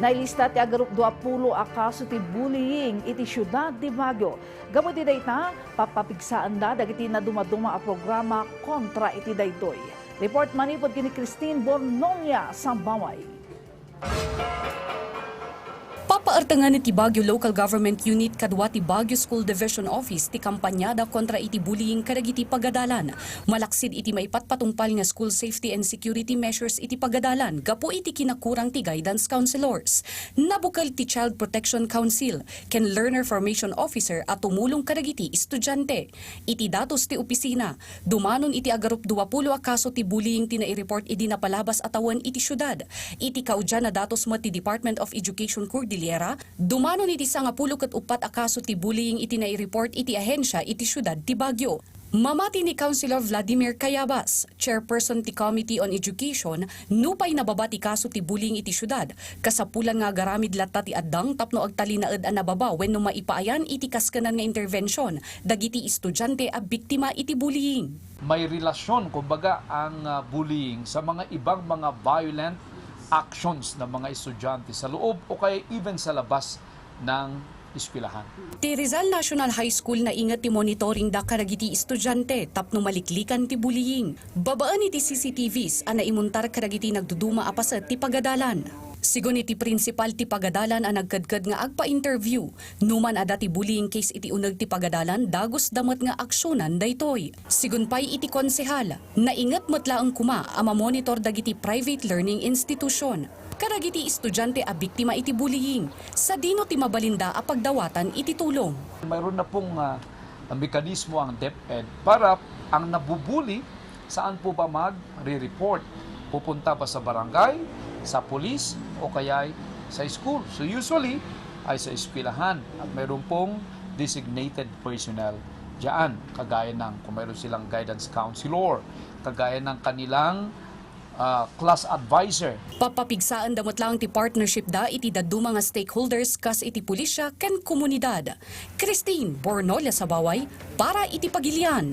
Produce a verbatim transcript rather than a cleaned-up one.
Nailista ti agarup dua pulo a kaso ti bullying iti siudad ti Baguio. Gapu iti dayta, papapigsaanda dagiti nadumaduma a programa kontra iti daytoy. Report manipud ken ni Christine Bornolia Sambaway. Papaartengan ti Baguio Local Government Unit kadua ti Baguio School Division Office ti kampanyada kontra iti bullying kadagiti pagadalan. Malaksid iti maipatpatungpal nga school safety and security measures iti pagadalan gapu iti kinakurang ti guidance counselors. Nabukel ti Child Protection Council ken Learner Formation Officer a tumulong kadagiti estudiante. Iti datos ti opisina, dumanon iti agarup dua pulo a kaso ti bullying ti naireport idi napalabas a tawen iti siudad. Iti kaudian a datos met ti Department of Education Cordillera, dumanon iti sangapulo ket uppat a kaso ti bullying iti naireport iti ahensia iti siudad ti Baguio. Mamati ni Councilor Vladimir Cayabas, chairperson ti Committee on Education, nupay nababa ti kaso ti bullying iti siudad, kasapulan nga agaramid latta ti addang tapno agtalinaed a nababa wenno maipaayan iti kaskenan nga intervention dagiti estudiante a biktima iti bullying. May relasyon, kumbaga, ang, ah, bullying sa mga ibang mga violent actions ng mga estudyante sa loob o kaya even sa labas ng eskwelahan. Ti Rizal National High School nainget ti monitoring da kadagiti estudiante tapno maliklikan ti bullying. Babaen iti C C T Vs a naimuntar kadagiti nagduduma a paset ti pagadalan. Sigun iti principal ti pagadalan a nagkedked nga agpa-interview, numan adda ti bullying case iti uneg ti pagadalan, dagusda met nga aksyonan daytoy. Sigun pay iti konsehal, nainget met laeng koma a mamonitor dagiti private learning institution kadagiti estudiante a biktima iti bullying, sadino ti mabalinda a pagdawatan iti tulong. Mayroon na pong, ah, mekanismo ang DepEd para ang nabubuli saan po ba magre-report? Pupunta ba sa barangay, sa pulis, o kaya'y sa school? So usually ay sa eskwelahan at mayroon pong designated personnel diyan, kagaya ng kung mayroon silang guidance counselor, kagaya ng kanilang, ah, class advisor. Papapigsaanda met laeng ti partnership da iti dadduma nga stakeholders kas iti pulisya ken komunidad. Christine Bornolia Sabaway para iti Pagilian.